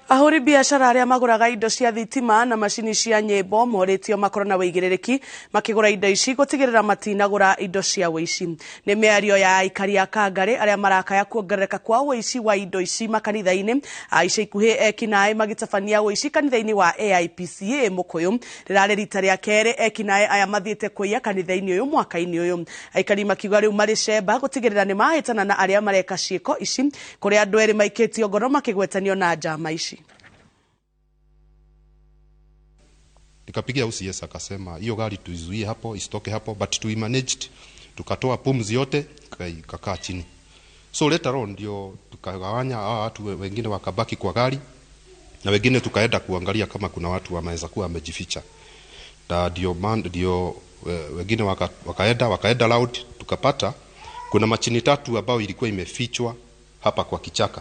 Ahũri biacara arĩa magũraga indo cia thitima na macini cia nyĩmbo morĩtio makorwo na wĩigĩrĩrĩki makĩgũra indo ici gũtigĩrĩra matinagũra indo cia ũici. Nĩ mĩario ya aikari a Kangarĩ arĩa marakaya kuongerereka kwa ũici wa indo ici makanitha-inĩ. Ica ikuhĩ ekinaĩ magĩtabania ũici kanitha-inĩ wa AIPCA Mũkũyũ. Rĩrarĩ rita rĩa kerĩ ekinaĩ aya mathiĩte kũiya kanitha-inĩ ũyũ mwaka-inĩ ũyũ. Aikari makiuga rĩu marĩ cemba gũtigĩrĩra nĩ mahĩtana na arĩa mareka ciĩko ici, kũrĩa andũ erĩ maikĩtio ngoro makĩgwetanio na njama ici. Nikapigia OCS akasema hiyo gari tuizuie hapo isitoke hapo, but we managed, tukatoa pumzi yote ikakaa chini. So later on ndio tukagawanya hawa watu, wengine wakabaki kwa gari na wengine tukaenda kuangalia kama kuna watu wameweza kuwa wamejificha, na ndio ndio wengine wakaenda round, tukapata kuna machini tatu ambayo ilikuwa imefichwa hapa kwa kichaka.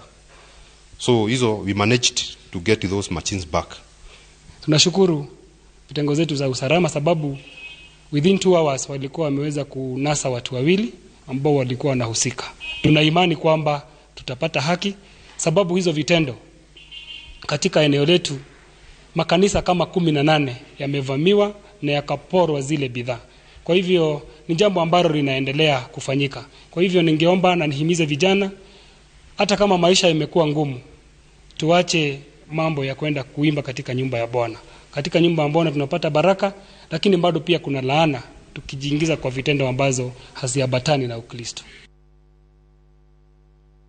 So hizo we managed to get those machines back. Tunashukuru vitengo zetu za usalama sababu within 2 hours walikuwa wameweza kunasa watu wawili ambao walikuwa wanahusika. Tuna imani kwamba tutapata haki sababu hizo vitendo katika eneo letu makanisa kama 18 yamevamiwa na yakaporwa zile bidhaa. Kwa hivyo ni jambo ambalo linaendelea kufanyika. Kwa hivyo ningeomba na nihimize vijana, hata kama maisha yamekuwa ngumu, tuache mambo ya kwenda kuimba katika nyumba ya Bwana. Katika nyumba ya Bwana tunapata baraka, lakini bado pia kuna laana tukijiingiza kwa vitendo ambazo haziambatani na Ukristo.